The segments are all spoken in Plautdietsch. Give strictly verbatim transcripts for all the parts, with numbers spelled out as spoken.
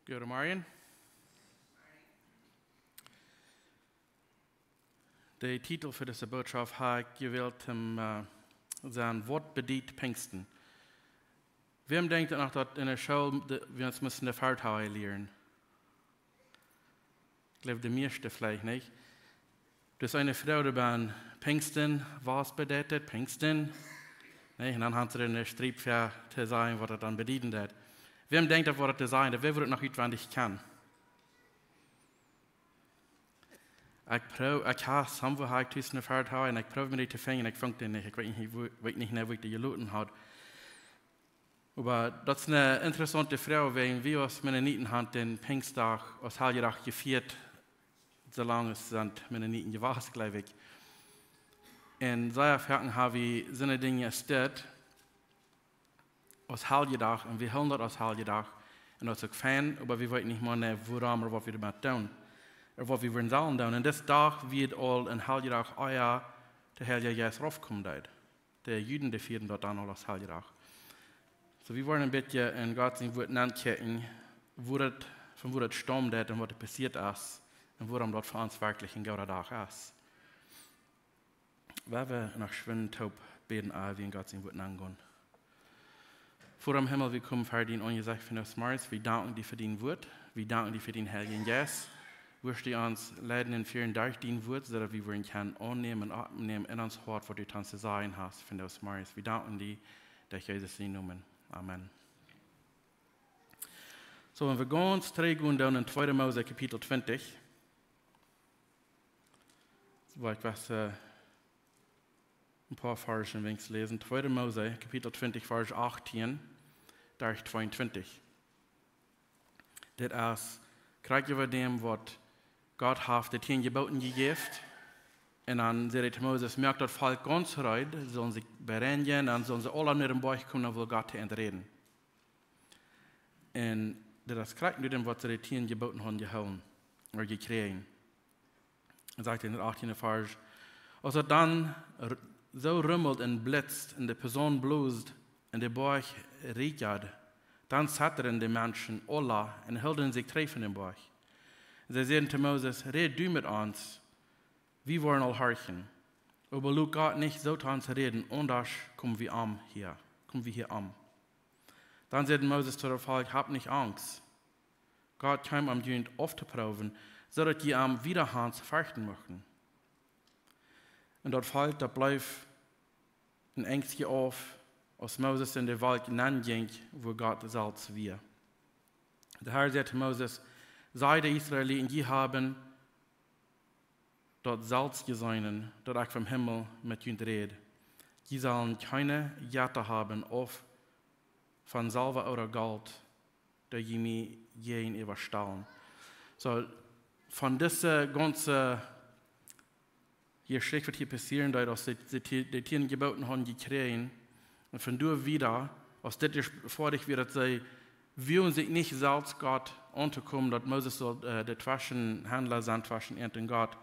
Goodemorjen. De Titel fa dise Botschaft hab ekj jewält, om, äh, sennen, waut bediet Pinjsten? Wäm denkjt noch, daut en de School de, wie ons musten de Feiertag lieren? Ekj jleew, de mieeschte veleicht nich. Daut es eene Froag, dee bie Pinjsten, waut bediet Pinjsten? Nä, un dan hauden see een Striep fa to sajen, waut daut dan bedieden deed. Wäm denkjt, daut waut daut to sajen, daut wie wudden noch utwendich kjennen? Ekj proow, ekj hab, somewhere hab ekj tus ne Feiertag un ekj proow mie dee to finjen, ekj funk dee nich, ekj weet nich, wua, weet nich, wua ekj dee jeloten haud. Oba daut es eene interessaunte Froag, wäajen wie aus Mennoniten haben dän Pinjstdach aus Heljedach jefieet, soo lang aus et Mennoniten jewast, jleew ekj. Un sea foaken haben wie soone Dinja aus dit aus Heljedach un wie hoolen daut aus Heljedach. Un daut es uk fein, oba wie weeten nich mea, nä, wuarom ooda waut wie doamet doonen. Ooda waut wie wudden sellen doonen. Un dis Dach wia aul een Heljedach, ea de Heilje Jeist raufkomen deed. De Juden, dee fieeden daut dan aul aus Heljedach. Soo, wie wellen een bät en Gott sien Wort nankjikjen, wua daut, von wua daut stamt un waut doa passieet es un wuarom daut fa ons werkjlich een gooda Dach es. Wie wellen noch schwind toop bäden, ea wie en Gott sien Wort nangoonen. Voda em Himmel, wie komen ver dien Aunjesecht vondoag zemorjes. Wie danken die fa dien Wort. Wie danken die fa dien Heiljen Jeist. Wurscht du ons leiden un fieren derch dien Wort, soo daut wie wudden kjennen aunnämen un oppnämen en ons Hoat, waut du to ons to sajen hast vondoag zemorjes. Wie danken die, derch Jesus sien Nomen. Amen. Soo, wan wie gaunz trigjgonen dan en tweede Mose Kapitel twintich. Soo, ekj well, äh, een poa Varsch wenigstens läsen. Tweede Mose, Kapitel twintich, Varsch achtieen derch tweeuntwintich. Dit es, krakjt äwa däm, waut Gott haft de tieen Jeboten jejäft. Un dan säd hee to Moses: Moak daut Volkj gaunz rein, see sellen sikj bereinijen, dan sellen see aula no dän Boajch komen, dan well Gott to an räden. Un dit es krakjt no däm, waut see de tieen Jeboten hauden jehoolen, ooda jekjräajen. Dan sajcht hee en dän achtienden Varsch: Aus et dan r-, soo rumelt un blitzt un de Posaun blost un de Boajch rieekjad, dan zetterden de Menschen aula un hilden sikj trigj von dän Boajch. Un see säden to Moses: Räd du met ons, wie woaren aul horchen. Oba lot Gott nich soo to ons räden, aundasch komen wie om hia, komen wie hia om. Dan säd Moses to daut Volkj: Hab nich Angst. Gott kjeem om junt auftoproowen, soo daut jie am wieda han ferchten muchten. Un daut Volkj, daut bleef en Angst auf, aus Moses en de Wolkj nenjinkj, wua Gott selfst wia. De Herr säd to Moses: Saj de Israeliten: Jie haben daut selfst jeseenen, daut ekj vom Himmel met junt räd. Jie sellen kjeene Jetta haben, auf von Selwa ooda Golt, daut jie mie jäajenäwa stalen. Soo, von dise gaunze Jeschicht, waut hia passieren deed, aus see, see die, de tieen Jeboten hauden jekjräajen, un von doa wieda, aus dit ieescht foadich wia, daut see wullen sikj nich selfst Gott auntokomen, daut Moses sull, äh, de Tweschenhaundla sennen tweschen an un Gott.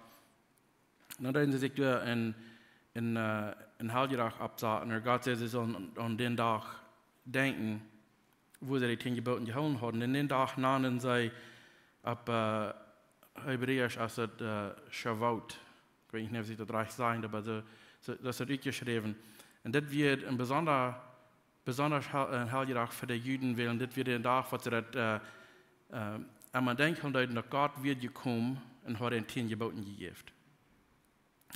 Dan deeden see sikj doa en, en, äh, en Heljedach oppsaten, un Gott säd, see sullen aun, aun dän Dach denkjen, wua see de tieen Jeboten jehoolen hauden. Un dän Dach nanden see opp, äh, Hebräisch es et, äh, Shavuot. Ekj weet nich, auf ekj daut rajcht saj, oba soo, soo, daut es utjeschräwen. Un dit wia een besonda, besonda hel-, een Heljedach fa de Juden, wiels dit wia de Dach, waut see daut, äh, äh, aun denkjen deeden, daut Gott wia jekomen un haud an tieen Jeboten jejäft.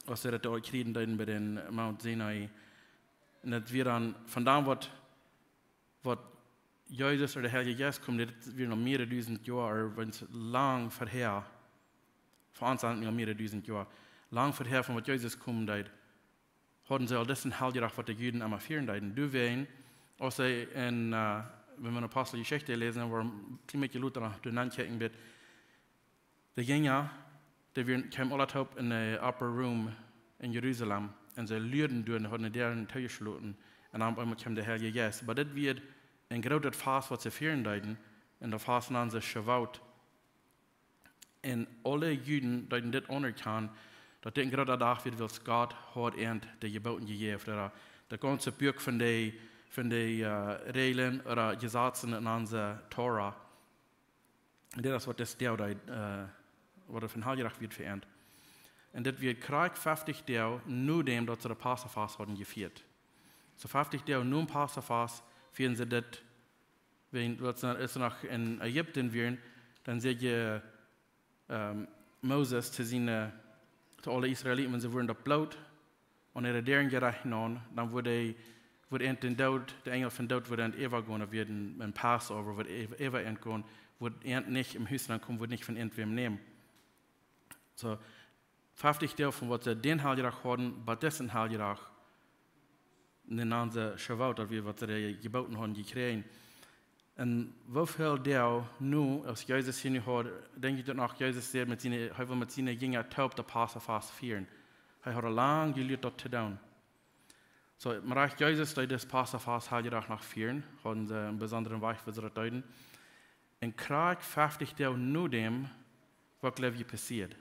Aus see daut doa kjrieen deeden bie dän Mount Sinai. Un daut wia dan von doa, waut waut Jesus ooda de Heilje Jeist kjeem, dit wia noch mearere dusent Joa, ooda wan lang verhäa, fa ons sent et noch mearere dusent Joa, lang verhäa von waut Jesus kjeem deed, hauden see aul disen Heljedach, waut de Juden emma fieren deeden. Doawäajen, aus see en, äh, wan wie Aposteljeschicht läsen, woa wie een kjlien bät lota noch doa nankjikjen, bät de Jinja, dee wieren, kjeemen aula toop en de upper room en Jerusalem. Un see luaden doa un hauden de Däaren toojeschloten. Un opp eemol kjeem de Heilje Jeist. Oba dit wia een grootet Fast, waut see fieren deeden. Un daut Fast nanden see Shavuot. Un aule Juden deeden dit aunerkjanen, daut dit een groota Dach wia, wiels Gott haud an de Jeboten jejäft. Ooda daut gaunze Buak von de, von de, äh, Räajlen ooda Jesazen en onse Tora. Un dit es waut dis Doag, äh, waut von Heljedach wort verendat. Un dit wia krakjt feftich Doag no däm daut see daut Passafast hauden jefieet. Soo feftich Doag no däm Passafast fieeden see dit, wan, aus see noch en Ägipten wieren, dan säd je, ähm, Moses to siene, to aule Israeliten, wan see wudden daut Bloot aun äare Däaren jerecht nämen, dan wudd hee, wudd an dän Doot, de Enjel von Doot wudd an äwa gonen, daut wia een, een Passover, wudd äwa, äwa an gonen, wudd an nich em Hus aunkomen, wudd nich von an wäm nämen. Soo, feftich Doag von waut see dän Heljedach hauden, bat disen Heljedach, un dan nanden see Shavuot, daut wia waut see jeboten hauden jekjräajen. Un woo väl Doag nu, aus Jesus hia nu haud, denkj ekj daut noch, Jesus säd met siene, hee wull met siene Jinja toop daut Passafast fieren. Hee haud aul lang jelieet daut to doonen. Soo, mau rajcht Jesus deed dis Passafast Heljedach noch fieren, hauden see een besondren Wajch woo see daut deeden. Un krakjt feftich Doag no däm, waut jleew jie passieed?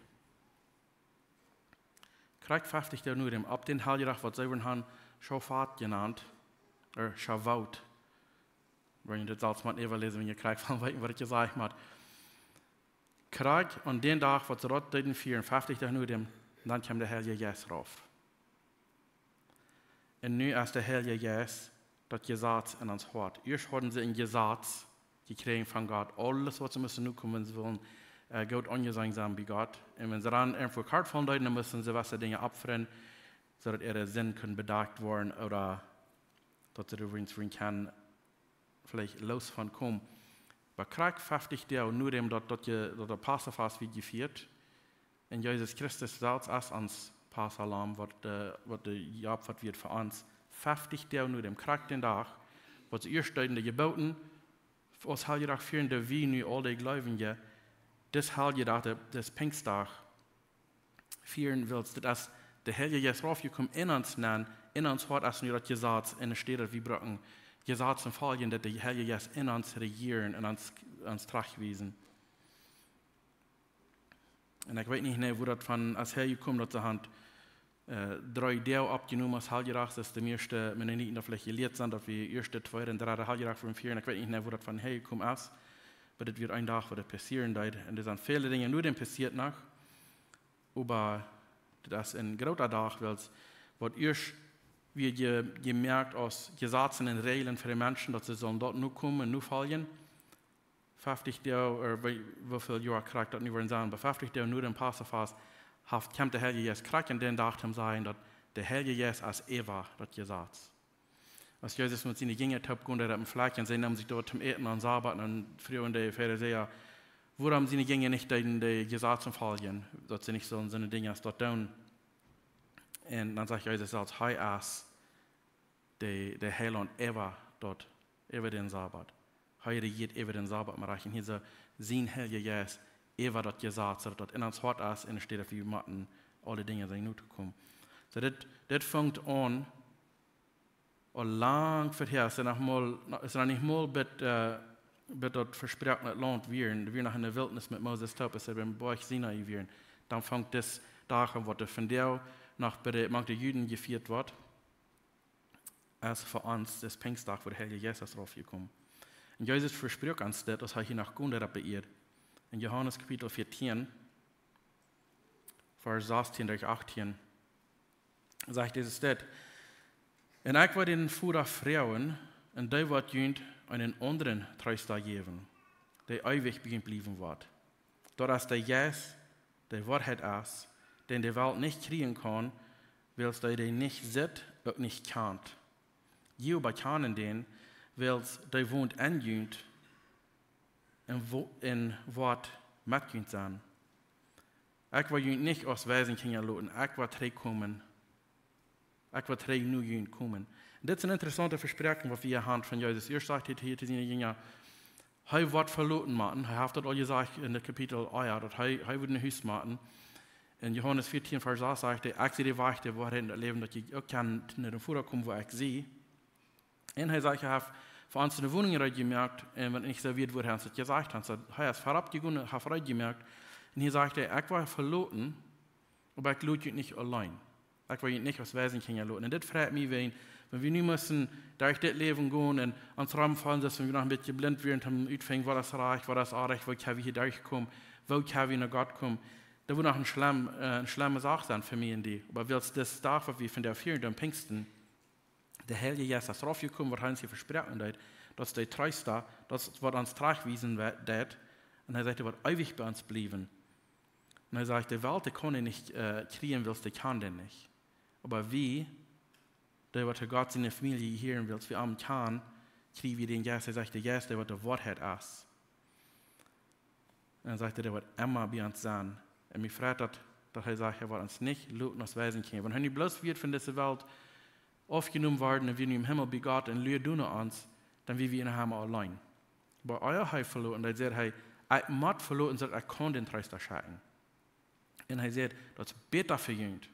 Krakjt feftich Doag no däm, opp dän Heljedach, waut see wudden han Schofat jenant, ooda Shavuot. Wan jie daut selfst mol äwaläsen, wan jie krakjt von weeten, waut ekj jesajcht hab. Krakjt aun dän Dach, waut see daut deeden fieren, feftich Doag no däm, dan kjeem de Heilje Jeist rauf. Un nu es de Heilje Jeist daut Jesaz en ons Hoat. Ieescht hauden see een Jesaz jekjräajen von Gott. Aules, waut see musten nokomen, wan see wullen, äh, goot aunjeseenen sennen bie Gott. Un wan see dan irjentwoo kort faulen deeden, dan musten see jewesse Dinja opfren, soo daut äare Sind kunn bedakjt woaren ooda daut see doa irjentwoo kunnen veleicht loos von komen. Oba krakjt feftich Doag no däm daut, daut je, daut daut Passafast wort jefieet, un Jesus Christus selfst es ons Passalamm, waut, äh, waut jeopfat wort fa ons. Feftich Doag no däm, krakjt dän Dach, waut see ieescht deeden de Jeboten aus Heljedach fieren, dee wie nu aul de Gleubje, dis Heljedach, de, dis Pinjsdach, fieren wiels, daut es de Heilje Jeist raufjekomen en ons nenn, en ons Hoat es nu daut Jesaz, un enne Städ daut wie brucken Jesazen foljen, daut de Heilje Jeist en ons rejieren un ons, ons trajchtwiesen. Un ekj weet nich, nä, woo daut von, aus häajekomen, daut see han, äh, dree Doag oppjenomen aus Heljedach, daut de mieeschte Mennoniten daut veleicht jelieet sent, daut wie ieeschte, tweede un dredde Heljedach wudden fieren. Ekj weet nich, nä, woo daut von häajekomen es. Oba dit wia een Dach, waut daut passieren deed. Un doa sent väle Dinja no däm passieet noch. Oba daut es een groota Dach, wiels waut ieescht wia je-, jemoakt aus Jesazen un Räajlen fa de Menschen, daut see sullen daut nokomen un nofoljen. Feftich Doag, ooda woo-, woo väl Joa krakjt daut nu woaren sent, oba feftich Doag no däm Passafast haft, kjemt de Heilje Jeist krakjt en dän Dach toom sajen, daut de Heilje Jeist es äwa daut Jesaz. Aus Jesus met siene Jinja toop jinkj, dee opp een Flakj, un see neemen sikj doa toom Äten aum Sabat, un dan fruagen de Farisäa: Wuarom siene Jinja nich deeden de Jesazen foljen, daut see nich sullen soone Dinja aus daut doonen? Un dan sajcht Jesus selfst, hee es de, de Heilaunt äwa daut, äwa dän Sabat. Hee rejieet äwa dän Sabat, mau rajcht, un hia soo sien Heilja Jeist äwa daut Jesaz, soo daut daut en ons Hoat es, enne Städ daut wie motten aule Dinja seenen notokomen. Soo, dit, dit fangt aun, aul lang verhäa, es noch mol, es noch nich mol bat, äh, bat daut vesproakne Launt wia, un wia noch enne Wiltnis met Moses toop, aus see biem Boajch Sinai wieren. Dan fangt dis Dach aun, waut doa vondoag noch bie de, mank de Juden jefieet woat, es fa ons dis Pinjsdach, wua de Heilje Jeist es raufjekomen. Un Jesus vesprakjt ons dit, aus hee hia noch jewoont haft opp de Ieed. En Johanes Kapitel vieetieen, Varsch sastieen derch achtieen, sajcht Jesus dit: Un ekj woa dän Voda froagen, un dee woat junt eenen aundren Treesta jäwen, dee eewich bie junt bliewen woat. Daut es de Jeist, dee Woarheit es, dän de Welt nich kjrieen kaun, wiels dee dän nich sitt, uk nich kjant. Jie oba kjanen dän, wiels dee wont en junt un wo-, un woat met junt sennen. Ekj woa junt nich aus Weisenkjinja loten, ekj woa trigjkomen. Ekj woa trigj no junt komen. Un dit es een interessauntet Vespräakjen, waut wie hia haben von Jesus. Ieescht sajcht hee hia to siene Jinja, hee woat veloten motten. Hee haft daut aul jesajcht en daut Kapitel, ah jo, daut hee, hee woat no Hus motten. En Johanes vieetieen, Varsch sas sajcht hee: Ekj sie de Wajch, de Woarheit un daut Läwen, daut jie uk kjennen no dän Voda komen, wua ekj sie. Un hee sajcht, hee haft fa ons eene Wonunk reed jemoakt, un wan nich soo wia, wudd hee ons daut jesajcht haben. Soo, hee es verut jegonen, haft reed jemoakt. Un hia sajcht hee: Ekj woa veloten, oba ekj lot junt nich auleen. Ekj woa junt nich aus Weisenkjinja loten. Un dit freit mie, wan, Wan wie nu musten derch dit Läwen gonen un ons romfaulen, daut wie noch een bät blint wieren, om utfinjen, waut es rajcht, waut es onrajcht, woo kjenn wie hia derchkomen, woo kjenn wie no Gott komen, daut woat noch eene schlemm, äh, eene schlemme Sach sennen fa mie un die. Oba wiels dis Dach, waut wie vondoag fieren, dän Pinjsten, de Heilje Jeist es raufjekomen, waut hee ons hia vesproaken deed, daut es de Treesta, daut es waut ons trajchtwiesen we-, deed. Un hee sajcht, dee woat eewich bie ons bliewen. Un hee sajcht, de Welt, dee kaun dän nich, äh, kjrieen, wiels dee kjant dän nich. Oba wie, dee waut to Gott siene Famielje jehieren, wiels wie am kjanen, kjrie wie dän Jeist. Hee sajcht, de Jeist, dee waut de Woarheit es. Un dan sajcht hee, dee woat emma bie ons sennen. Un mie freit daut, daut hee sajcht, hee woat ons nich loten aus Weisen kjrieen. Wan hee nu bloos wia von dise Welt aufjenomen worden un wia nu em Himmel bie Gott un luad doa no ons, dan wia wie en am auleen. Oba ea hee veloot, dan säd hee, ekj mott veloten, soo daut ekj kaun dän Treesta schekjen. Un hee säd, daut es bäta fa junt,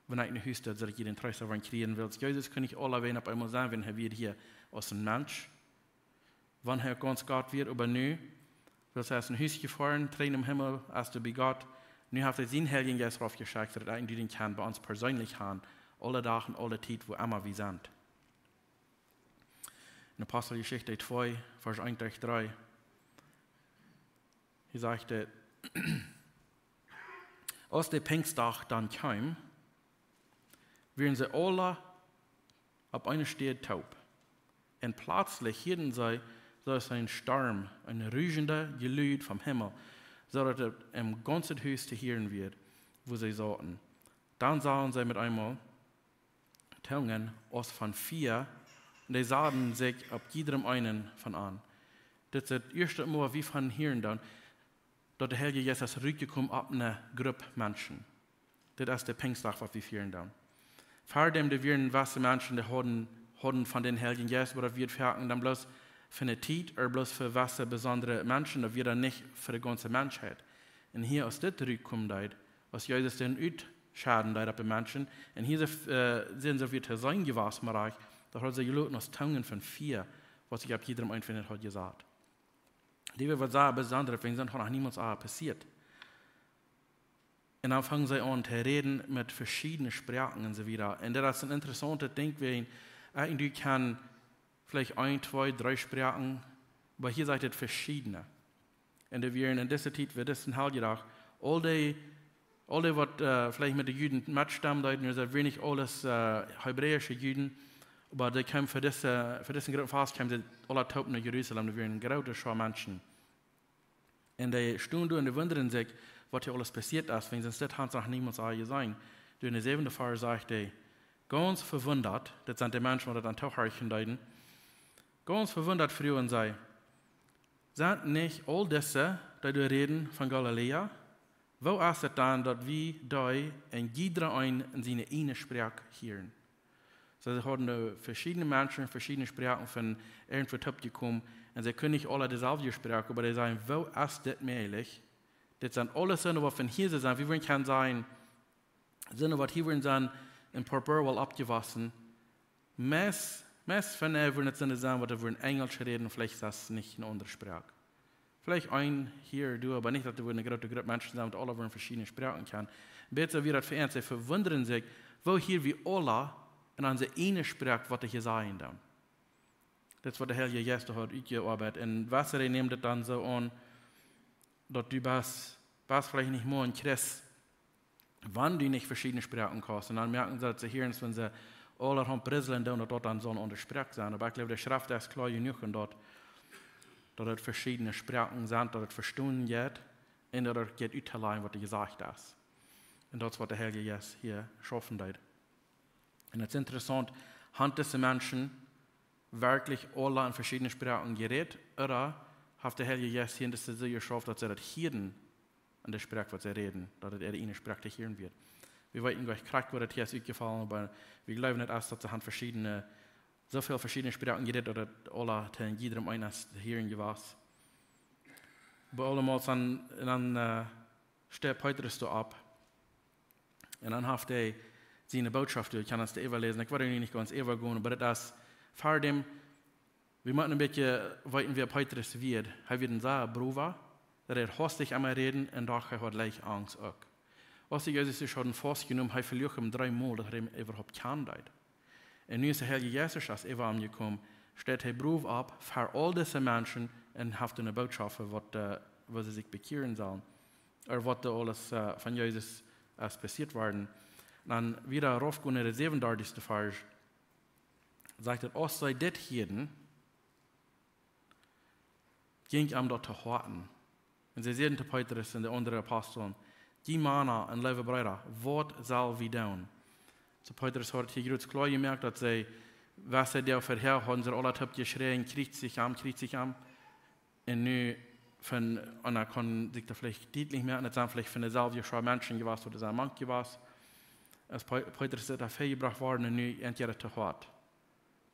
wan ekj no Hus doo, soo daut jie dän Treesta woaren kjrieen, wiels Jesus kunn nich aulawäajen opp eemol sennen, wan hee wia hia aus een Mensch. Wan hee gaunz Gott wia, oba nu, wiels hee es no Hus jefoaren, trigj em Himmel, es doa bie Gott. Nu haft hee sienen Heiljen Jeist raufjeschekjt, soo daut ekj un du dän kjennen bie ons perseenlich haben, aule Doag un aule Tiet, wua emma wie sent. En Aposteljeschicht twee, Varsch eent derch dree. Hia sajcht et, aus de Pinjstdach dan kjeem, wieren see aule opp eene Städ toop. Un pletslich hieeden see, soo aus een Storm, een ruschendet Jelud vom Himmel, soo daut et em gaunzen Hus to hieren wia, wua see sauten. Dan sagen see met eemol Tungen aus von Fia, un dee sauten sikj opp jiedrem eenen von an. Dit es daut ieeschte Mol, waut wie von hieren doonen, daut de Heilje Jeist es rutjekomen opp eene Grupp Menschen. Dit es de Pinjstdach, waut wie fieren doonen. Ver däm, doa wieren wesse Menschen, dee hauden, hauden von dän Heiljen Jeist, oba daut wia foaken dan bloos fa eene Tiet, ooda bloos fa wesse besondre Menschen, daut wia dan nich fa de gaunze Menschheit. Un hia, aus dit rutkomen deed, aus Jesus dän utschekjen deed opp de Menschen, un hia sent, äh, sent see wada to seenen jewast, oba daut hauden see jeloten aus Tungen von Fia, waut sikj opp jiedrem eenen von an haud jesat. Dit wia waut sea besondret, wiels daut haud noch niemols aul passieet. Un dan fungen see aun to räden met veschiedne Sproaken un soo wieda. Un daut es een interessauntet Dinkj, wiels, äh, du kaust veleicht een, twee, dree Sproaken, oba hia sajcht et veschiedne. Un doa wieren en dise Tiet, wia disen Heljedach, aul dee, aul dee waut, äh, veleicht met de Juden metstemen deeden, daut wieren nich aules, äh, hebräische Juden, oba dee kjeemen fa dise, fa disen grooten Fast, kjeemen see aule toop no Jerusalem, doa wieren eene groote Schoa Menschen. Un dee stunden doa un dee wundaden sikj, waut hia aules passieet es, wiels see dit hauden noch niemols aul jeseenen. Doa en de säwende Varsch sajcht hee, gaunz vewundat, dit sent de Menschen, waut daut aun toohorchen deeden, gaunz vewundat fruagen see, sent nich aul dise, dee doa räden, von Galiläa? Woo es et dan, daut wie dee en jiedra een en siene ieejne Sproak hieren? See hauden doa veschiedne Menschen, veschiedne Sproaken von irjentwua toop jekomen, un see kunnen nich aule deeselwje Sproak, oba dee sajen, woo es dit mäajlich? Dit sent aules Sinda, waut von hia sent, wie wudden kjennen sajen, Sinda, waut hia wudden sennen, en Purpur woll oppjewossen. Meist, meist von an wudden et Sinda sennen, waut doa wudden Enjelsch räden, veleicht es nich eene aundre Sproak. Veleicht een hia, doa, oba nich, daut doa wudden eene groote Grupp Menschen sennen, waut aule wudden veschiedne Sproaken kjennen. Bät soo wia daut fa an, see vewundaden sikj, woo hia wie aule en onse ieejne Sproak waut hia sajen dan. Dit es waut de Heilje Jeist haud utjeoabeit. Un wesse, dee nämen dit dan soo aun, daut du best, best veleicht nich mea een Christ, wan du nich veschiedne Sproaken kaust. Un dan moakjen see daut see hia, wan see aulahaunt brislen doonen, daut daut dan soo aun de Sproak sent. Oba ekj jleew, de Schreft es kloa jenuach en daut, daut et veschiedne Sproaken sent, daut et vestonen jeit, un daut et jeit uttolajen, waut jesajcht es. Un daut es, waut de Heilje Jeist hia schaufen deed. Un et es interessaunt, haben dise Menschen werkjlich aule en veschiedne Sproaken jerät, ooda haft de Heilje Jeist hia en dise soo jeschauft, daut see daut hieeden en de Sproak, waut see räden, daut et äare ieejne Sproak to hieren wia? Wie weeten nich krakjt, woo daut hia es utjefollen, oba wie jleewen nich, aus daut see haben veschiedne, soo väl veschiedne Sproaken jerät, daut et aule to jiedrem eena to hieren jewast. Bie aulemol dan, dan, äh, steit Petrus doa opp. Un dan haft hee siene Bootschoft, du kaust daut äwaläsen. Ekj well nu nich gaunz äwagonen, oba daut es ver däm, wie motten een bät weeten, wäa Petrus wia. Hee wia een sea broowa, dee deed haustich emma räden un doch hee haud leicht Angst uk. Aus see Jesus hia hauden faustjenomen, hee veluach am dree Mol, daut hee am äwahaupt kjanen deed. Un nu es de Heilje Jeist aus äwa am jekomen, steit hee brow opp ver aul dise Menschen un haft eene Botschaft, waut, äh, woo see sikj bekjieren sellen. Ooda waut doa aules, äh, von Jesus es passieet worden. Un dan wada rauf gonen no dän säwenundartichsten Varsch. Sajcht et, aus see dit hieeden, jinkj am daut to Hoaten. Un see säden to Petrus un de aundre Aposteln: "Jie Mana un leewe Breeda, waut sell wie doonen?" Soo Petrus haud hia jrod kloa jemoakt, daut see, waut see doa verhäa hauden, see aula toop jeschräajen: "Kjriezich am, kjriezich am." Un nu von, un dan kunn sikj daut veleicht dietlich moaken, daut sent veleicht von deeselwje Schoa Menschen jewast, ooda sent mank jewast. Aus Pe-, Petrus es doa väajebrocht worden un nu entwäda to Hoat.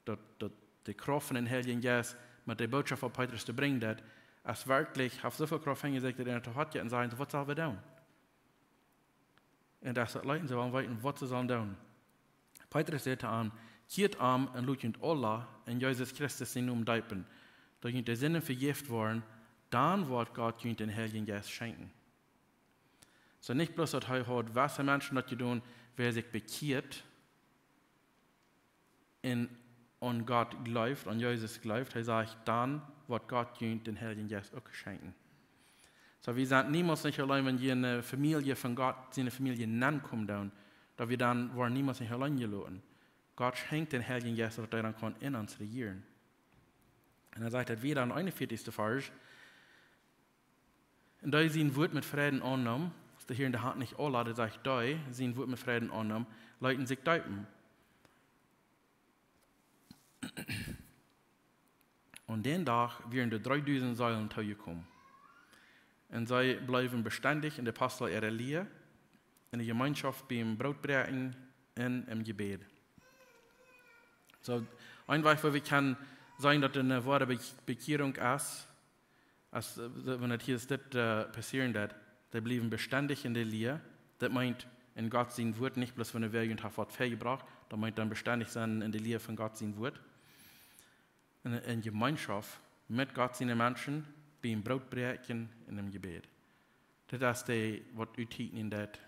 Daut, daut de Krauft von dän Heiljen Jeist met de Botschaft, waut Petrus doa brinjen deed, es werkjlich, haft sooväl Krauft aun sikj, daut eena to Hoat jeit un sajcht: "Waut sell wie doonen?" Un daut see leeten, see wullen weeten, waut see sellen doonen. Petrus säd to an: "Kjieet om un lot junt aula en Jesus Christus sienen Nomen deepen, daut junt de Sinden vejäft woaren, dan woat Gott junt dän Heiljen Jeist schenkjen." Soo nich bloos daut hee haud waut see Menschen daut jedonen, wäa sikj bekjieet un aun Gott jleeft, aun Jesus jleeft, hee sajcht, dan woat Gott junt dän Heiljen Jeist uk schenkjen. Soo, wie sent niemols nich auleen, wan wie en eene Famielje von Gott, siene Famielje nenkomen doonen, daut wie dan woaren niemols nich auleen jeloten. Gott schenkjt dän Heiljen Jeist, daut hee dan kaun en ons rejieren. Un dan sajcht et wada em eenunvieetichsten Varsch: "Un dee sien Wuat met Freiden aunneemen", aus de Heer, dee haud nich aula, dee sajcht, "Dee sien Wuat met Freiden aunneemen, leeten sikj deepen." Aun dän Dach wieren doa dreedusent Seelen toojekomen. Un see bleewen bestendich en de Apostel äare Lia, en de Jemeenschoft biem Brootbräakjen un em Jebäd. Soo, een Wajch, woo wie kjennen seenen, daut doa eene woare Be-, Bekjierunk es, aus, äh, wan et hia es dit, äh, passieren deed, dee bliewen bestendich en de Lia. Daut meent en Gott sien Wuat, nich bloos wan wäa irjent haft waut väajebrocht, daut meent dan bestendich sennen en de Lia von Gott sien Wuat. En, en Jemeenschoft met Gott siene Menschen, biem Brootbräakjen un em Jebäd. Dit es dee, waut uthieten en daut,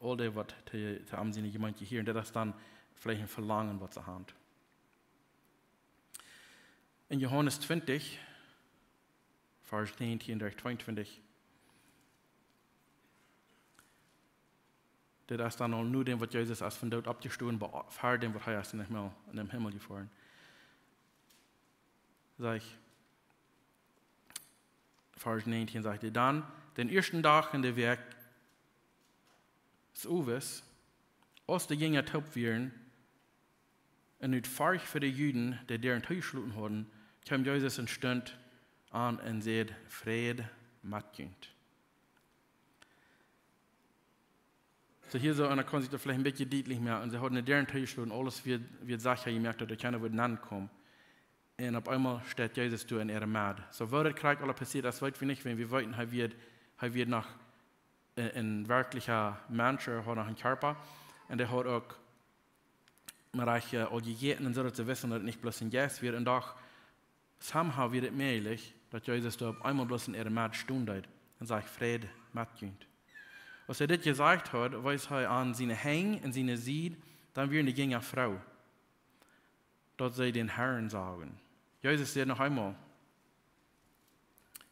aul dee, waut to, to am siene Jemeent jehieren. Dit es dan veleicht een Velangen, waut see haben. En Johanes twintich, Varsch näajentieen derch tweeuntwintich. Dit es dan aul no däm, waut Jesus es vom Doot oppjestonen, be-, ver däm, waut hee es en dän Himmel, en dän Himmel jefoaren. Sajcht, Varsch näajentieen sajcht hee: "Dan, dän ieeschten Dach en de Wäakj, 's Owes, aus de Jinja toop wieren, un ut Forcht fa de Juden de Däaren toojeschloten hauden, kjeem Jesus un stunt aun un säd: 'Fräd met junt.'" Soo hia soo, un dan kaun sikj daut veleicht een bät dietlich moaken. See hauden de Däaren toojeschloten, aules wia, wia secha jemoakt, daut doa kjeena wudd nenkomen. Un opp eemol steit Jesus doa en äare Medd. Soo, woo daut krakjt aula passieet es, weet wie nich, wan wie weeten, hee wia, hee wia noch, äh, een werkjlicha Mensch, hee haud noch een Kjarpa. Un hee haud uk mau rajcht, äh, aul jejäten un soo, daut see wisten, daut et nich bloos een Jeist wia. Un doch, somehow wia et mäajlich, daut Jesus doa opp eemol bloos en äare Medd stonen deed un säd: "Fräd met junt." Aus hee dit jesajcht haud, wees hee aun siene Henj un siene Sied, dan wieren de Jinja froo, daut see dän Herrn sagen. Jesus säd noch eemol: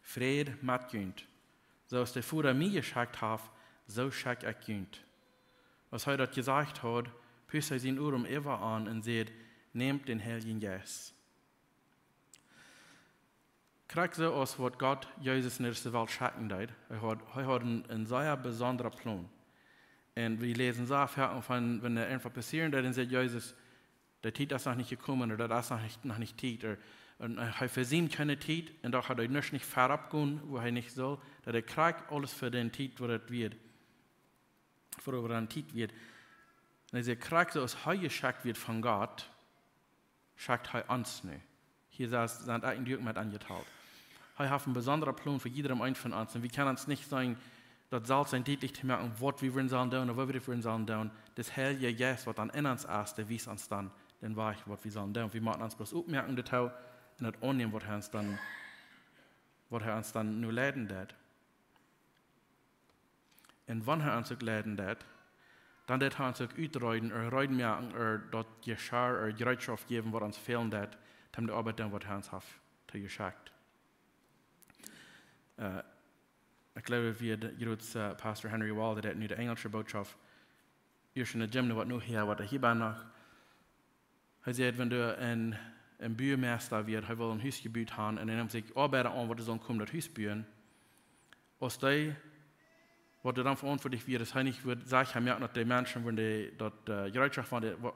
"Fräd met junt. Soo aus de Voda mie jeschekjt haft, soo schekj ekj junt." Aus hee daut jesajcht haud, pust hee sien Odem äwa an un säd: "Nämt dän Heiljen Jeist." Krakjt soo aus waut Gott Jesus en dise Welt schekjen deed. Hee haud, hee haud een, een sea besondra Plon. Un wie läsen soo väl von, wan doa irjentwaut passieren deed, dan sajcht Jesus: "De Tiet es noch nich jekomen", ooda: "Daut es noch nich, noch nich Tiet", ooda, un, äh, hee vesiemt kjeene Tiet, un doch haud hee nuscht nich verut jegonen, wua hee nich sull, daut hee krakjt aules fa dän Tiet, wua daut wia, fa wua daut Tiet wia. Un hee sajcht, krakjt soo aus hee jeschekjt wia von Gott, schekjt hee ons nu. Hia sent, sent ekj un du uk met aunjetalt. Hee haft een besondra Plon fa jiedrem eenen von ons. Un wie kjennen ons nich sennen, daut selfst sennen dietlich to moaken, waut wie wudden sellen doonen, ooda waut wie wudden sellen doonen. De Heilje Jeist, waut dan en ons es, dee wiest ons dan dän Wajch, waut wie sellen doonen. Wie motten ons bloos oppmoaken doatoo un daut aunnämen, waut hee ons dan, waut hee ons dan nu leiden deed. Un wan hee ons uk leiden deed, dan deit hee ons uk utreeden, ooda reed moaken, ooda daut Jeschicht, ooda Jereetschoft jäwen, waut ons fälen deit, om de Oabeit doonen, waut hee ons haft toojeschekjt. Äh, ekj jleew, wia de, jrods, äh, Pastor Henry Wall, dee nu de enjelsche Bootschoft, hia en de Gym, waut nu hia, waut hia bie noch. Hee säd, wan doa een, een Buameista wia, hee wull een Hus jebut haben, un hee neem sikj Oabeida aun, waut doa sullen komen, daut Hus buen. Aus dee, waut doa dan veauntwuatlich wia, es hee nich wudd, sajcht hee, moakt daut de Menschen, wan dee daut, äh, Jereetschoft haben, waut,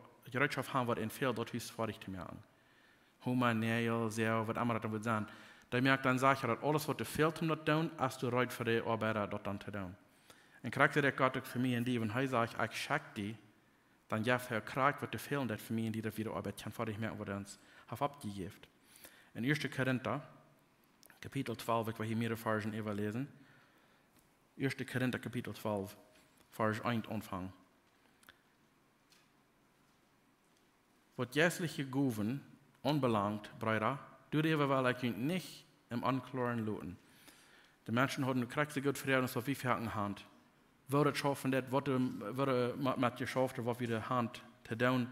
waut an fält, daut Hus foadich to moaken. Homa, Näajel, Säw, waut emma daut dan wudd sennen. Dee moakt dan secha, daut aules, waut doa fält, om daut to doonen, es doa reed fa de Oabeida, daut dan to doonen. Un krakjt daut sajcht Gott uk fa mie un die, wan hee sajcht, ekj schekj die, dan jeft hee krakjt, waut doa fält, daut fa mie un die, daut wie de Oabeit kjennen foadich moaken, waut hee ons haft oppjejäft. En Ieeschte Korinta, Kapitel twalf, ekj well hia mearere Varzen äwaläsen. Ieeschte Korinta, Kapitel twalf, Varsch eent aunfangen. Waut jeistliche Gowen aunbelangt, Breeda, doaräwa well ekj junt nich em Onkloaren loten. De Menschen hauden krakjt soo goot Fräagen, aus wie foaken haben. Woo daut schaufen deit, waut de, woo de ma-, met jeschauft, waut wie doa haben to doonen.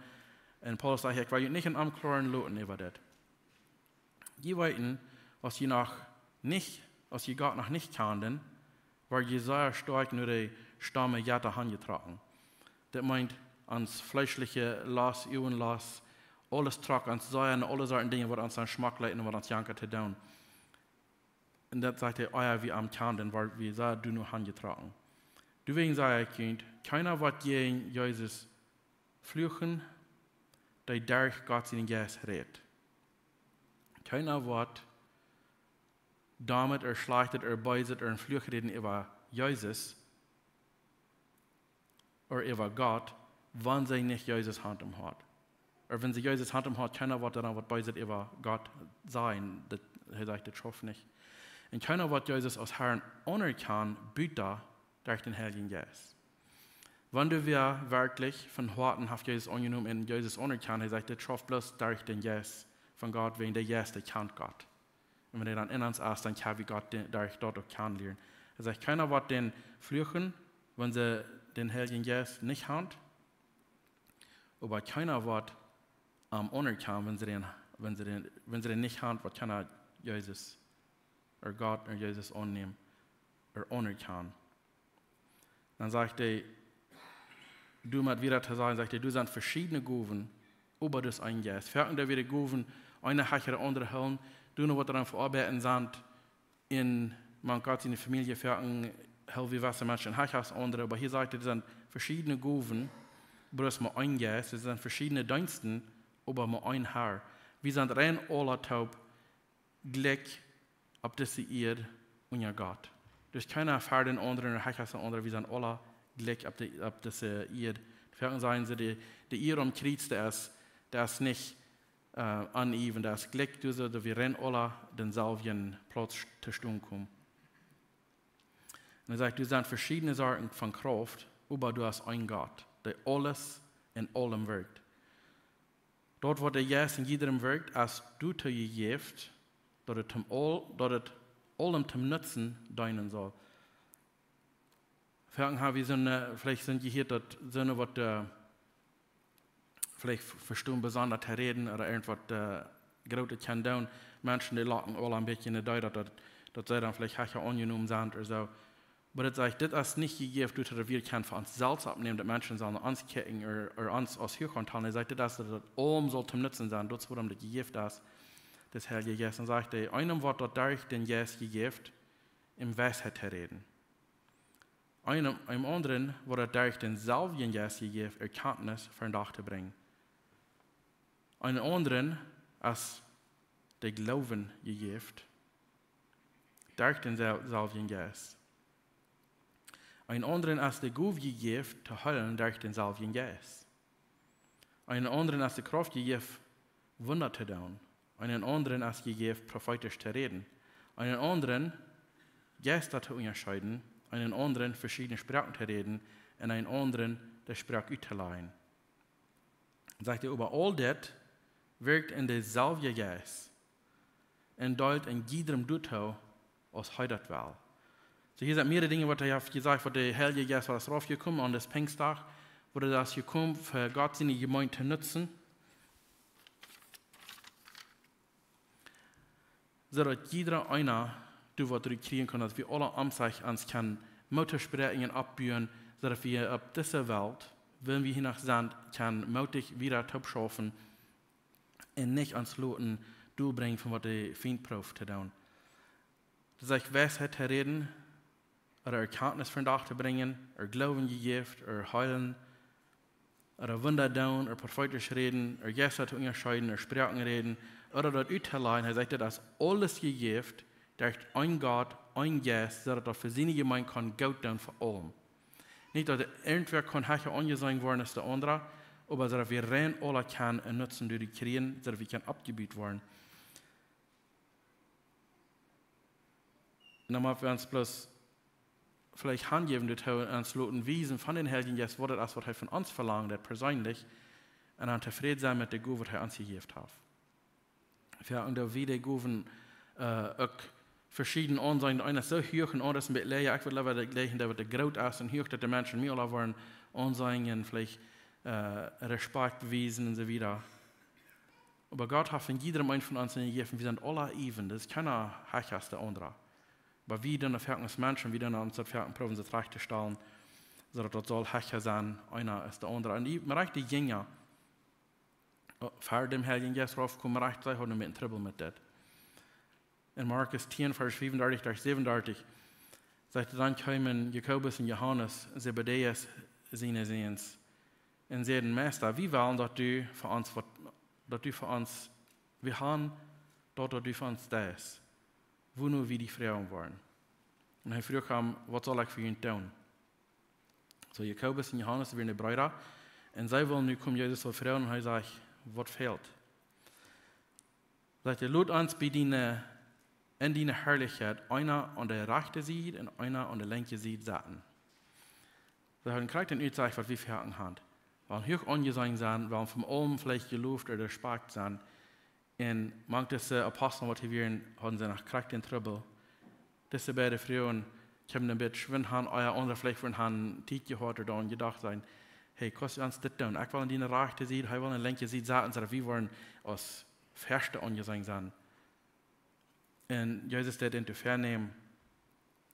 Un Paulus sajcht, ekj well junt nich em Onkloaren loten äwa dit. Jie weeten, aus jie noch nich, aus jie Gott noch nich kjanden, wort jie sea stoakj no de Staume Jetta hanjetrocken. Daut meent, ons fleeschliche Lost, Uagenlost, aules trock ons sea no aule Sorten Dinja, waut ons aun schmock leeten un waut ons jankat to doonen. Un daut sajcht hee, ea wie am kjanden, wort wie sea doano hanjetrocken. Doawäajen saj ekj junt, kjeena woat jäajen Jesus fluchen, dee derch Gott sienen Jeist rät. Kjeena woat doamet ooda schlajchtet ooda beeset ooda een Fluch räden äwa Jesus ooda äwa Gott, wan see nich Jesus han em Hoat. Ooda wan see Jesus han em Hoat, kjeena woat doa waut beeset äwa Gott sajen, daut, hee sajcht, daut schauft nich. Un kjeena woat Jesus aus Herr aunerkjanen, buta derch dän Heiljen Jeist. Wan wäa werkjlich von Hoaten haft Jesus aunjenomen un Jesus aunerkjant, hee sajcht, dit schauft bloos derch dän Jeist von Gott, wäajen de Jeist, dee kjant Gott. Un wan hee dan en ons es, dan kjenn wie Gott de-, derch daut uk kjanen lieren. Hee sajcht, kjeena woat dän fluchen, wan see dän Heiljen Jeist nich han, oba kjeena woat am aunerkjanen, wan see dän, wan see dän, wan see dän nich han, woat kjeena Jesus, ooda Gott, ooda Jesus aunnämen, ooda aunerkjanen. Dan sajcht hee, doa met wieda to sajen, sajcht hee, doa sent veschiedne Gowen, oba daut es een Jeist. Foaken dee wada Gowen, eene hechre, aundre hoolen, doa noch waut doaraun veoabeiden sent, en, mank Gott siene Famielje, foaken hoolen wie jewesse Menschen hecha aus aundre, oba hia sajcht hee, doa sent veschiedne Gowen, oba daut es mau een Jeist, doa sent veschiedne Deensten, oba mau een Herr. Wie sent rein aula toop jlikj opp dise Ieed unja Gott. Doa es kjeena ver dän aundren ooda hecha aus de aundre, wie sent aula jlikj opp de, opp dise Ieed. Foaken sajen see, de, de Ieed aum Kjriez, dee es, dee es nich, äh, uneven, dee es jlikj, doa soo, daut wie rein aula dänselwjen Plauz to stonen komen. Un hee sajcht, doa sent veschiedne Sorten von Krauft, oba doa es een Gott, dee aules en aulem wirkjt. Daut, waut de Jeist en jiedrem wirkjt, es doatoo jejäft, daut et am aul-, daut et aulem toom Nutzen deenen saul. Foaken ha wie soone, veleicht sent jie hia, daut soone waut, äh, veleicht v-, vestonen besonda to räden ooda irjentwaut, äh, Grootet kjennen doonen. Menschen, dee locken aul een bät en de Deel, daut, daut, daut see dan veleicht hecha aunjenomen sent ooda soo. Oba daut sajcht, dit es nich jejäft, daut wie kjennen fa ons selfst oppnämen, daut Menschen sellen no ons kjikjen ooda, ooda ons aus huach aunhoolen. Hee sajcht, dit es, daut et aulem saul toom Nutzen sennen, daut es wuarom daut jejäft es, daut Heilje Jeist. Dan sajcht hee, eenem woat daut derch dän Jeist jejäft, em Weisheit to räden. Eenem, eenem aundren woat daut derch dänselwjen Jeist jejäft, Erkjantnis ver dän Dach to brinjen. Eenem aundren es de Gloowen jejäft, derch dänselwjen Jeist. Eenem aundren es de Gow jejäft to heelen, derch dänselwjen Jeist. Eenem aundren es de Krauft jejäft, Wunda to doonen. Eenem aundren es jejäft, profeetisch to räden. Eenem aundren Jeista to unjascheeden. Eenem aundren veschiedne Sproaken to räden. Un eenem aundren de Sproak uttolajen. Sajcht hee, oba aul dit wirkjt en deeselwje Jeist un deelt en jiedrem doatoo, aus hee daut well. Soo, hia sent mearere Dinja, waut hee haft jesajcht, waut de Heilje Jeist, waut es raufjekomen aun dän Pinjstdach, Woo daut es jekomen, fa Gott siene Jemeent to nutzen, soo daut jieda eena doa waut rut kjrieen kaun, daut wie aule om sikj ons kjennen Moot toospräakjen un oppbuen, soo daut wie opp dise Welt, wan wie hia noch sent, kjennen mootich wieda toop schaufen un nich ons loten dolbrinjen von waut de Fient prooft to doonen. Daut sajcht, Weisheit to räden, ooda Erkjantnis vondoag to brinjen, ooda Gloowen jejäft, ooda heelen, ooda Wunda doonen, ooda profeetisch räden, ooda Jeista to unjascheeden, ooda Sproaken räden, ooda daut uttolajen. Hee sajcht, daut es aules jejäft derch een Gott, een Jeist, soo daut daut fa siene Jemeent kaun goot doonen fa aulem. Nich daut irjentwäa kaun hecha aunjeseenen woaren aus de aundra, oba soo daut wie rein aula kjennen en Nutzen doaderch kjrieen, soo daut wie kjennen oppjebut woaren. Un dan motten wie ons bloos veleicht hanjäwen, daut hee ons loten wiesen von dän Heiljen Jeist, waut daut es, waut hee von ons velangt, daut perseenlich, un dan tofräd sennen met de Gow, waut hee ons jejäft haft. Wie haben doa wada Gowen, äh, uk veschieden aunseenen. Eena es soo huach un aundra es een bät läaja. Ekj wudd leewa daut jlikjen, daut waut groot es un huach, daut de Menschen mie aula woaren aunseenen un veleicht, äh, Respekt bewiesen un soo wieda. Oba Gott haft en jiedem eenen von ons jejäft, wie sent aula even, daut es kjeena hecha aus de aundra. Oba wie doonen foaken aus Menschen, wie doonen ons daut foaken proowen, daut rajcht to stalen, soo daut daut saul hecha sennen, eena aus de aundra. Un dee, mau rajcht de Jinja, ver däm Heiljen Jeist raufkjeemen, rajcht, see hauden een bät Trubbel met dit. En Markus tieen, Varsch fiefundartich bat säwenundartich, sajcht: Dan kjeemen Jakobus un Johanes, Zebedäus siene Säns, un säden: Meista, wie wellen, daut du fa ons waut, daut du fa ons, wie haben daut, daut du fa ons deist, wua nu wie die froagen woaren. Un hee fruach am: Waut saul ekj fa junt doonen? Soo, Jakobus un Johanes wieren de Breeda. Un see wullen nu komen Jesus waut froagen. Un hee sajcht: Waut fält? Sajcht hee: Lot ons bie diene, en diene Harlichkjeit, eena aun de rajchte Sied un eena aun de lenkje Sied setten. See hauden krakjt dän Utsecht, waut wie foaken haben. Wellen huach aunjeseenen sennen, wellen von aulem veleicht jeloft ooda Respekt sennen. Un mank dise Apostel, waut hia wieren, hauden see noch krakjt dän Trubbel. Dise beide Frues kjeemen een bät schwind aun, ea aundre veleicht wudden haben Tiet jehaut ooda aun jedocht sennen: Hey, kaust du ons dit doonen? Ekj well aun diene rajchte Sied, hee well aun de lenkje Sied setten, soo daut wie woaren aus Ieeschte aunjeseenen sennen. Un Jesus deed an to vernämen,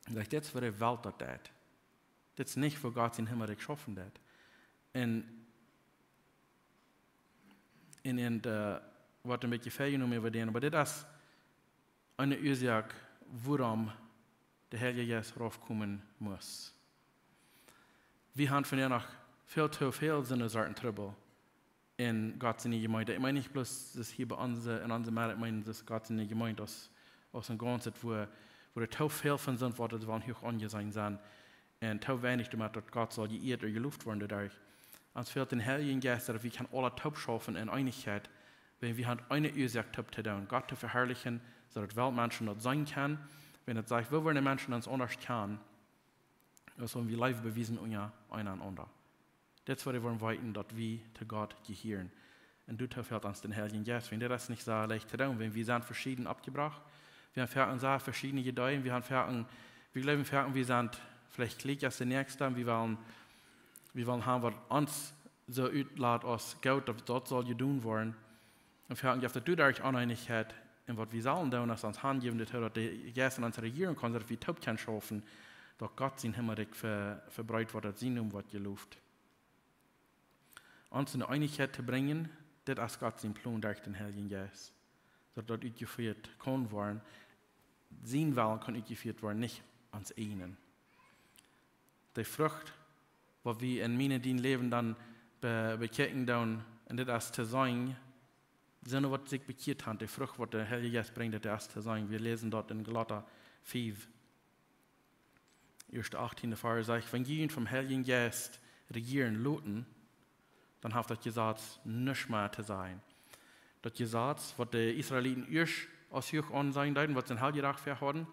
daut dit es, woo de Welt daut deit. Dit es nich, woo Gott sien Himmelrikj schaufen deit. Un, un, un, äh, woat een bät väajenomen äwa dän, oba dit es eene Uasoak, wuarom de Heilje Jeist raufkomen must. Wie haben vondoag noch väl to väl soone Sorten Trubbel en Gott siene Jemeent. Ekj meen nich bloos, daut hia bie ons, en onse Medd, ekj meen, daut Gott siene Jemeent aus, aus een Gaunzet, wua, wua doa to väl von sent, waut doa wellen huach aunjeseenen sennen. Un to weinich doamet, daut Gott saul jeieet ooda jeloft woaren doaderch. Ons fält dän Heiljen Jeist, daut wie kjennen aula toop schaufen en Eenichkjeit, wan wie haben eene Uasoak toop to doonen, Gott to veharlichen, soo daut Weltmenschen daut seenen kjennen, wan et sajcht, woo woaren de Menschen ons aundasch kjanen, aus wan wie Leew bewiesen unja eenaunda. Dit es, woo wie woaren weeten, daut wie to Gott jehieren. Un doatoo fält ons dän Heiljen Jeist. Wan dit es nich soo leicht to doonen, wan wie sent veschieden oppjebrocht, wie haben foaken soo veschiedne Ideeen, wie haben foaken, wie jleewen foaken, wie sent veleicht jlikj aus de Näakjste, wie wellen, wie wellen haben, waut ons soo utlat aus goot, daut, daut saul jedonen woaren. Un foaken jeft daut doaderch Oneenichkjeit. Un waut wie sellen doonen, es ons hanjäwen, daut, daut de Jeist en ons rejieren kaun, soo daut wie toop kjennen schaufen, daut Gott sien Himmelrikj ve-, vebreet woat, daut sien Nomen woat jeloft. Ons en de Eenichkjeit to brinjen, dit es Gott sien Plon derch dän Heiljen Jeist. Daut daut utjefieet kaun woaren, sien Wellen kaun utjefieet woaren, nich ons eejnen. De Frucht, waut wie en mien un dien Läwen dan be-, bekjikjen doonen, un dit es to seenen, sent waut sikj bekjieet haben, de Frucht, waut de Heilje Jeist brinjt, daut es to seenen. Wie läsen daut en Galata fief, ieeschte achttieen Varsch, sajcht: Wan jie junt vom Heiljen Jeist rejieren loten, dan haft daut Jesaz nuscht mea to sajen. Daut Jesaz, waut de Israeliten ieescht aus huach aunseenen deeden, waut see een Heljedach fa hauden,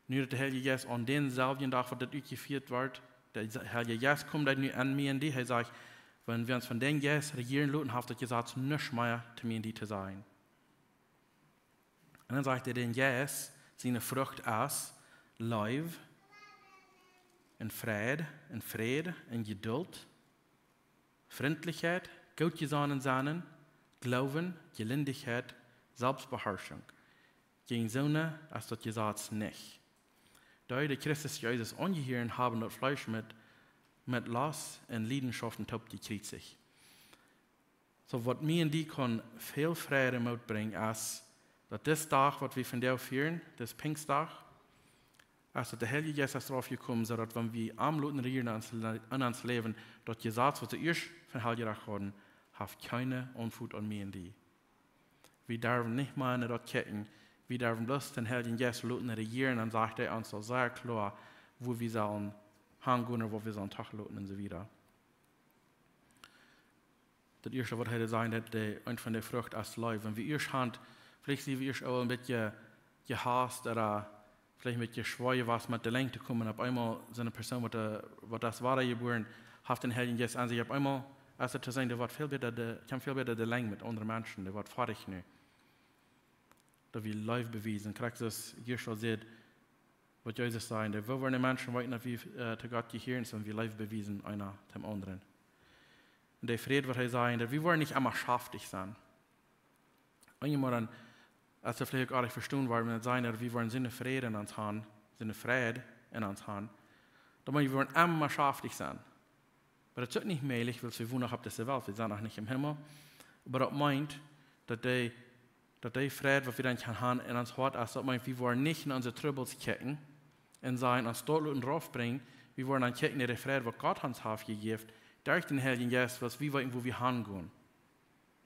nu daut de Heilje Jeist aun dänselwjen Dach, waut daut utjefieet wort, de Heilje Jeist kjemt nu en mie un die, hee sajcht, wan wie ons von dän Jeist rejieren loten, haft daut Jesaz nuscht mea to mie un die to sajen. Un dan sajcht hee, dän Jeist siene Frucht es Leew un Freid un Fräd un Jedult Frintlichkjeit, goot jesonnen sennen, Gloowen, Jelindichkjeit, Selfstbeharschunk. Jäajen soone es daut Jesaz nich. Dee, dee Christus Jesus aunjehieren, haben daut Fleesch met, met Lost un Liedenschoften toop jekjriezicht. Soo waut mie un die kaun väl Fräd un Moot brinjen, es daut dis Dach, waut wie vondoag fieren, dis Pinjsdach, es daut de Heilje Jeist es doaropp jekomen, soo daut wan wie am loten rejieren en ons Le-, en ons Läwen, daut Jesaz, waut see ieescht von Heilje Dach hauden, haft kjeene Aunfluss aun mie un die. Wie derwen nich mea no daut kjikjen. Wie derwen bloos dän Heiljen Jeist loten rejieren, dan sajcht hee ons soo sea kloa, woo wie sellen hangonen, woo wie sellen toch loten un soo wieda. Daut ieeschte, waut hee säd, daut de, eent von de Frucht es Leew. Wan wie ieescht han, veleicht sie wie ieescht aul een bät jehaust ooda veleicht een bät schwoa jewast met de Lenj to komen. Opp eemol soone Persoon, waut, waut es wadajebuaren, haft dän Heiljen Jeist aun sikj. Opp eemol es et to seenen, dee woat väl bäta, dee kaun väl bäta de Lenj met aundre Menschen, dee woat foadich nu. Daut wie Leew bewiesen. Krakjt soo aus Jesus säd, waut Jesus säd, daut wie woaren de Menschen weeten, daut wie, äh, to Gott jehieren, soo wan wie Leew bewiesen, eena dän aundren. Un de Fräd, waut hee säd, daut wie woaren nich emma schaftich sennen. Eenjemol dan, aus wie veleicht uk oajch vestonen, wan wie daut sajen, daut wie woaren soone Fräd en ons han, soone Fräd en ons han, dan woaren wie emma schaftich sennen. Oba daut es uk nich mäajlich, wiels wie wonen noch opp dise Welt, wie sent noch nich em Himmel. Oba daut meent, daut dee, daut dee Fräd, waut wie dan kjennen han en ons Hoat, es daut meent, wie woaren nich en onse Trubbels kjikjen un sajen, ons doa loten raufbrinjen, wie woaren dan kjikjen no de Fräd, waut Gott ons haft jejäft, derch dän Heiljen Jeist, wiels wie weeten, wua wie hangonen.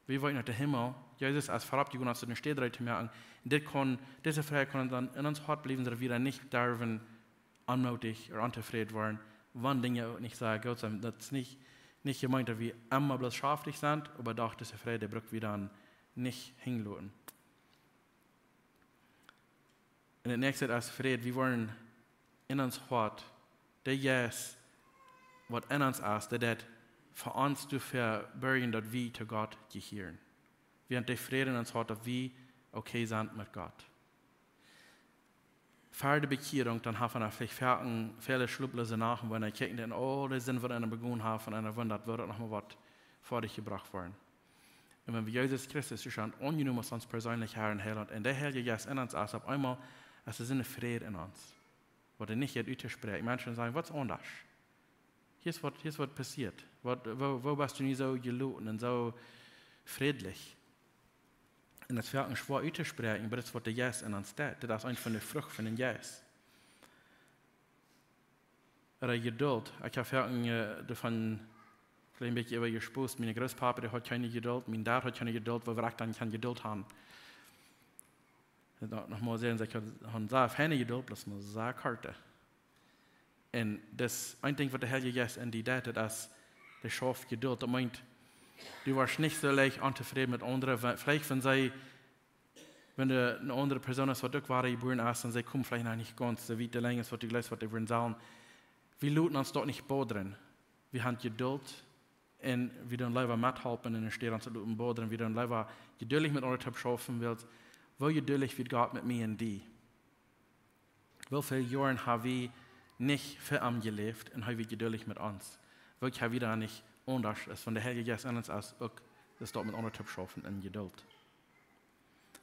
Wie weeten, daut de Himmel, Jesus es verop jegonen, aus hee ne Städ reed to moaken. Un dit kaun, dise Fräd kaun dan en ons Hoat bliewen, soo daut wie dan nich derwen onmootich ooda ontofräd woaren, wan Dinja uk nich soo goot sent. Daut es nich, nich jemeent, daut wie emma bloos schaftich sent, oba doch, dise Fräd, dee bruck wie dan nich hinjloten. Un daut näakjste es Fräd. Wie woaren en ons Hoat, de Jeist, waut en ons es, dee deit fa ons doafäa borjen, daut wie to Gott jehieren. Wie han dän Fräd en ons Hoat, daut wie okay sent met Gott. Ver de Bekjierunk, dan haft eena veleicht väle, väle schloploose Nachten, wan eena kjikjt en aul de Sind, waut eena begonen haft, un eena wundat, woo daut noch mol woat foadich jebrocht woaren. Un wan wie Jesus Christus ieescht han aunjenomen aus ons perseenlichen Herr un Heilaunt, un de Heilje Jeist en ons es, opp eemol es doa soone Fräd en ons, waut doa nich jeit uttospräakjen. Menschen sajen: "Waut es aundasch? Hia es waut, hia es waut passieet. Waut, woo, woo best du nu soo jeloten un soo frädlich?" Un daut es werkjlich schwoa uttospräakjen, oba daut es, waut de Jeist en ons deit. Daut es eent von de Frucht von dän Jeist. Ooda Jedult. Ekj hab foaken, äh, doavon veleicht een bät äwa jespost. Mien Grootpapa, dee haud kjeene Jedult. Mien Dad haud kjeene Jedult, woo ekj dan kjeene Jedult haud. Un noch, noch mol sajen, see hauden sea feine Jedult, bloos mau sea korte. Un daut es een Dinkj, waut de Heilje Jeist en die deit, daut es, dee schauft Jedult. Daut meent, du woascht nich soo leicht ontofräd met aundre. Ve-, veleicht wan see, wan doa eene aundre Persoon es, waut uk wada jebuaren es, un see komen veleicht noch nich gaunz soo wiet, de Lenj es, waut du jleefst, waut dee wudden sellen. Wie loten ons daut nich bodren. Wie han Jedult un wie doonen leewa methalpen un enne Städ ons daut loten bodren. Wie doonen leewa jeduldich met aundre toop schaufen, wiels woo jeduldich wia Gott met mie un die? Woo väl Joaren hab wie nich fa am jeläft un hee wia jeduldich met ons? Woo kjenn wie dan nich aundasch, aus wan de Heilje Jeist en ons es, uk daut met aundre toop schaufen en Jedult?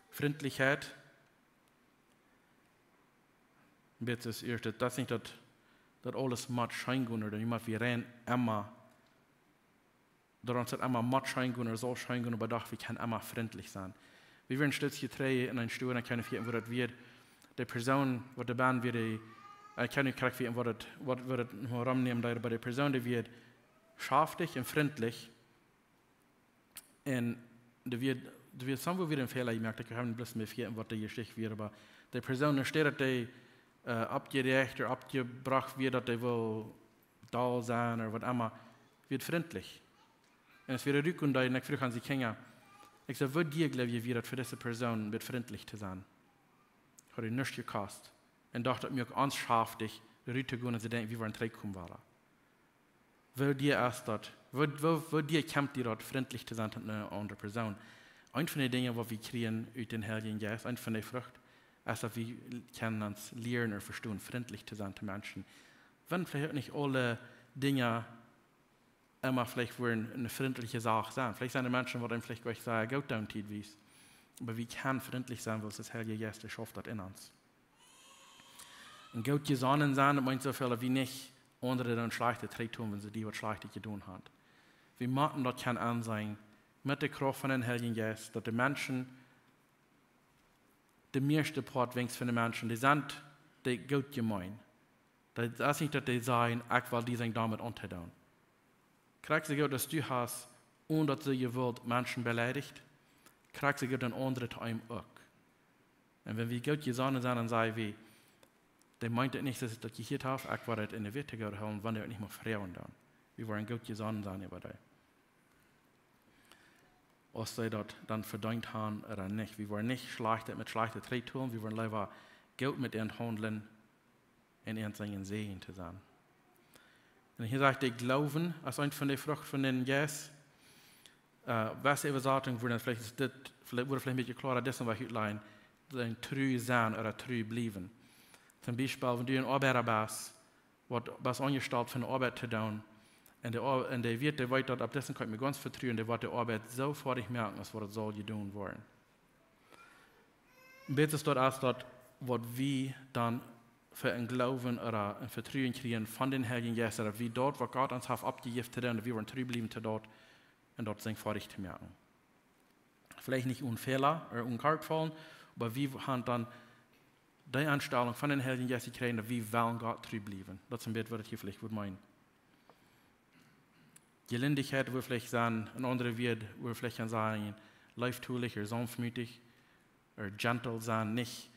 Frintlichkjeit. Dit es ieescht, daut es nich daut, daut aules mott scheen gonen, ooda wie motten rein emma, daut ons daut emma mott scheen gonen, ooda saul scheen gonen, oba doch, wie kjennen emma frintlich sennen. Wie wieren een Stootje trigj en een Stool, un ekj kaun nich vejäten, woo daut wia. De Persoon, waut doa bennen wia, dee, äh, ekj kaun nich krakjt vejäten, waut daut, waut, woo daut noch romnämen deed, oba de Persoon, dee wia schaftich un frintlich. Un doa wia, doa wia somewhere wia een Fäla jemoakt, ekj hab bloos mea vejäten, waut de Jeschicht wia, oba de Persoon, enne Städ daut dee, äh, oppjeräacht ooda oppjebrocht wia, daut dee wull doll sennen ooda waut emma, wia frintlich. Un aus wie rutgonen deeden, ekj fruach aun siene Kjinja, ekj säd: "Woo dea jleew jie, wia daut fa dise Persoon, waut frintlich to sennen?" Haud am nuscht jekost. Un doch daut mie uk aunschauft, ruttogonen un to denkjen, wie woaren trigjkomen woaren. Woo dea es daut? Woo, woo, woo dea kjemt die daut, frintlich to sennen to eene aundre Persoon? Eent von de Dinja, waut wie kjrieen ut dän Heiljen Jeist, eent von de Frucht, es daut wie kjennen ons lieren un vestonen, frintlich to sennen to Menschen. Wan veleicht uk nich aule Dinja emma veleicht wudden eene frintliche Sach sennen. Veleicht sent doa Menschen, waut eenem veleicht jlikj sea goot doonen, tietwies. Oba wie kjennen frintlich sennen, wiels de Heilje Jeist, dee schauft daut en ons. Un goot jesonnen sennen, daut meent soo väl, daut wie nich aundre dan Schlajchtet trigjtun, wan see die waut Schlajchtet jedonen haben. Wie motten daut kjennen aunseenen met de Krauft von dän Heiljen Jeist, daut de Menschen, de mieeschte Poat weens von de Menschen, dee sent, dee goot jemeent. Daut es nich, daut dee sajen: "Ekj well die sennen doamet auntodoonen." Krakjt soo goot aus du hast, onen daut see jewullt Menschen beleidicht, krakjt soo goot dän aundren to eenem uk. Un wan wie goot jesonnen sent, dan saj wie: "Dee meent daut nich, daut ekj daut jehieet hab, ekj woa daut enne Welt goot hoolen, wan dee daut nich mea froagen dan." Wie woaren goot jesonnen sennen äwa dee. Auf see daut dan vedeent haben ooda nich. Wie woaren nich Schlajchtet met Schlajchtet trigjtun, wie woaren leewa goot met an haundlen un an sennen Säajen to sennen. Un hia sajcht, de Gloowen es eent von de Frucht von dän Jeist. Äh, waut Äwasatunk wudd dan veleicht, es dit, veleicht, wudd veleicht een bät kloara, dit es waut hia lien, sennen tru sennen ooda tru bliewen. Toom Biespel, wan du een Oabeida best, woat, best aunjestalt fa eene Oabeit to doonen, un de Oa-, un de Wieet, dee weet daut, opp disen kaun ekj mie gaunz vetruen, dee woat de Oabeit soo foadich moaken, aus waut et saul jedonen woaren. Dit es daut, aus daut, waut wie dan fa een Gloowen ooda een Vetruen kjrieen von dän Heiljen Jeist, daut wie daut, waut Gott ons haft oppjejäft to doonen, daut wie woaren tru bliewen to daut un daut sennen foadich to moaken. Veleicht nich onen Fäla ooda onen Korkjfaulen, oba wie haben dan dee Enstalunk von dän Heiljen Jeist jekjräajen, daut wie wellen Gott tru bliewen. Daut es een bät, waut et hia veleicht wudd meenen. Jelindichkjeit wudd veleicht sennen, een aundret Wuat wudd veleicht sennen, leeftolich ooda saunftmootich, ooda gentle sennen, nich,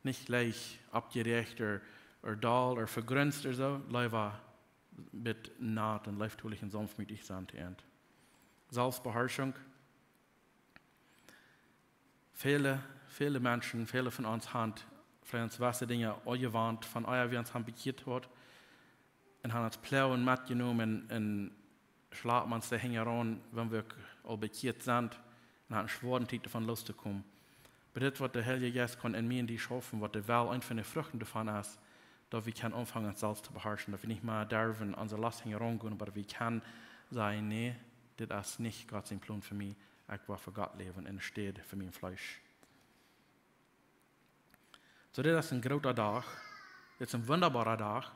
nich leicht oppjeräacht ooda, ooda doll ooda vegrinst ooda soo, leewa een bät nat un leeftolich un saunftmootich sennen to an. Selfstbeherrschunk. Väle, väle Menschen, väle von ons haben veleicht ons jewesse Dinja aunjewant, von ea wie ons haben bekjieet jehaut, un haben ons Ploagen metjenomen un schlapen ons doahan, wan wie uk aul bekjieet sent, un haben eene schwoare Tiet doavon lostokomen. Oba dit, waut de Heilje Jeist kaun en mie un die schaufen, waut de Well, eent von de Fruchten doavon es, daut wie kjennen aunfangen, ons selfst to beharschen, daut wie nich mea derwen aun onse Lust hinjaraun gonen, oba daut wie kjennen sajen: "Nä, dit es nich Gott sien Plon fa mie. Ekj well fa Gott läwen enne Städ fa mien Fleesch." Soo, dit es een groota Dach. Dit es een wundaboara Dach,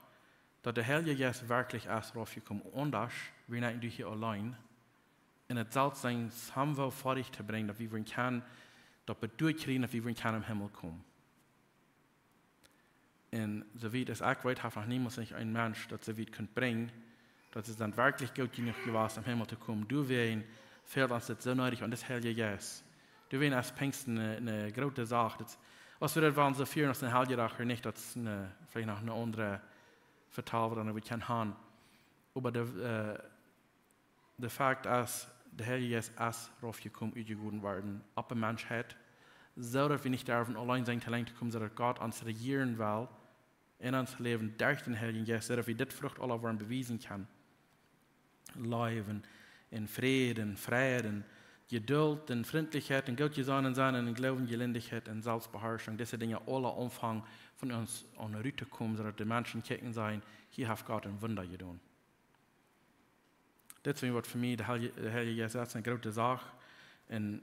daut de Heilje Jeist werkjlich es raufjekomen. Aundasch, wie nennen die hia auleen. Un et saul sennen, somehow foadich to brinjen, daut wie wudden kjennen, daut wie doa kjrieen, daut wie wudden kjennen em Himmel komen. Un soo wiet aus ekj weet, haft noch niemols nich een Mensch daut soo wiet kunt brinjen, daut see dan werkjlich goot jenuach jewast, em Himmel to komen. Doawäajen fält ons dit soo needich aun dän Heiljen Jeist. Doawäajen es Pinjsten eene, eene groote Sach. Daut, aus wie daut wellen soo fieren aus een Heiljedach, nich, daut es eene, veleicht noch een aundret Vetal, waut wie dan kjennen haben. Oba de, äh, de Fakt es, de Heilje Jeist es raufjekomen, utjegoten worden opp de Menschheit, soo daut wie nich derwen auleen sennen, auleen to komen, soo daut Gott ons rejieren well en ons Läwen derch dän Heiljen Jeist, soo daut wie dit Frucht aula woaren bewiesen kjennen. Leew un Fräd un Fräd un Jedult un Frintlichkjeit un goot jesonnen sennen un Gloowen, Jelindichkjeit un Selfstbeharschunk. Dise Dinja aula aunfangen von ons aun rut to komen, soo daut de Menschen kjikjen un sajen: "Hia haft Gott een Wunda jedonen." Dit es waut fa mie de Heilje, de Heilje Jeist es, eene groote Sach. Un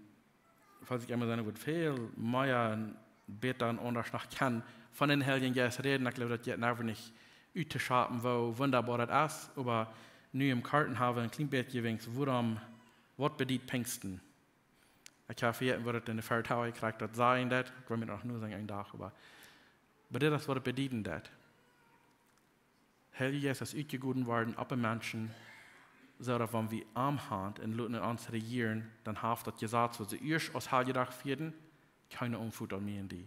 aus ekj emma saj, ekj wudd väl mea un bäta un aundasch noch kjennen von dän Heiljen Jeist räden. Ekj jleew, daut jeit never nich uttoschapen, woo wundaboa daut es. Oba nu em Korten haben wie een kjlien bät jewenkjst, wuarom, waut bediet Pinjsten? Ekj hab vejäten, waut et enne Feiertag krakjt daut sajen deed. Ekj well mie noch nu sajen, een Dach, oba, oba dit es, waut et bedieden deed. Heilje Jeist es utjegoten worden opp de Menschen, soo daut wan wie am haben un loten en ons rejieren, dan haft daut Jesaz, waut see ieescht aus Heiljedach fieeden, kjeene Aunfoat mea aun die.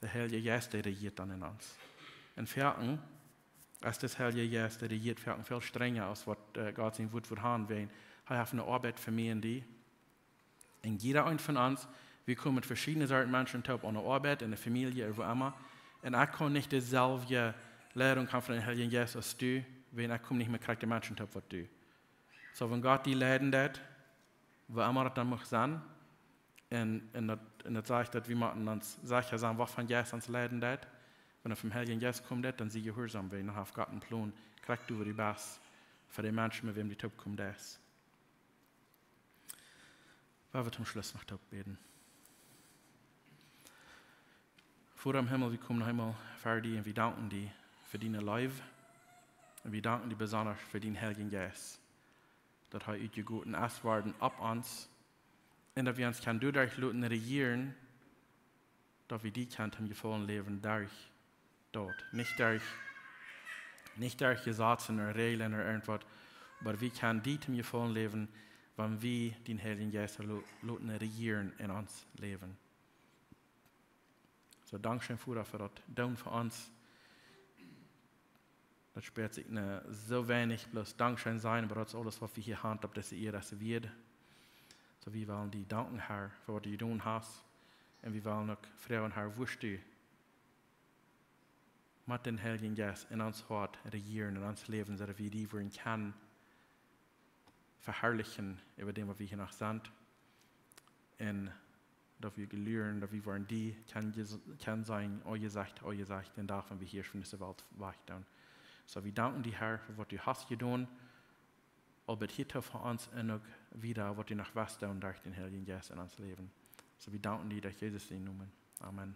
De Heilje Jeist, dee rejieet dan en ons. Un foaken es dis Heilje Jeist, dee rejieet foaken väl strenja aus waut, äh, Gott sien Wuat woat haben, wiels hee haft eene Oabeit fa mie un die. Un jieda eena von ons, wie komen met veschiedne Sorten Menschen toop, aun de Oabeit, enne Famielje, ooda wua emma. Un ekj kaun nich deeselwje Leidunk haben von dän Heiljen Jeist aus du, wiels ekj kom nich met krakjt de Menschen toop waut du. Soo, wan Gott die leiden deed, wua emma daut dan mucht sennen, un, un daut, un daut sajcht, daut wie motten ons secha sennen, waut von Jeist ons leiden deed. Wan et vom Heiljen Jeist kjemt, dan sie jehuarsom, wiels dan haft Gott een Plon, krakjt doa, wua du best, fa de Menschen, met wäm du toopkomen deist. Wie wellen toom Schluss noch toop bäden. Voda em Himmel, wie komen noch eemol ver die un wie danken die fa diene Leew. Un wie danken die besonda fa dienen Heiljen Jeist, daut hee utjegoten es worden opp ons. Un daut wie ons kjennen doaderch loten rejieren, daut wie die kjennen toom Jefaulen läwen derch daut. Nich derch, nich derch Jesazen ooda Räajlen ooda irjentwaut, oba wie kjennen die toom Jefaulen läwen, wan wie dän Heiljen Jeist lo-, loten rejieren en ons Läwen. Soo, dankscheen, Voda, fa daut Doonen fa ons. Daut späat sikj nich soo weinich, bloos dankscheen sajen, oba daut es aules, waut wie hia haben opp dise Ieed, dise Welt. Soo, wie wellen die danken, Herr, fa waut du jedonen hast. Un wie wellen uk froagen, Herr, wurscht du met dän Heiljen Jeist en ons Hoat rejieren, en ons Läwen, soo daut wie die wudden kjennen veharlichen äwa däm, waut wie hia noch sent. Un daut wie lieren, daut wie wudden die kjennen jes-, kjennen sajen, o jesajcht, o jesajcht, dän Dach, wan wie hia von dise Welt wajch doonen. Soo, wie danken die, Herr, fa waut du hast jedonen, oba hia fa ons un uk wieda, waut du noch woascht doonen derch dän Heiljen Jeist en ons Läwen. Soo, wie danken die derch Jesus sienen Nomen. Amen.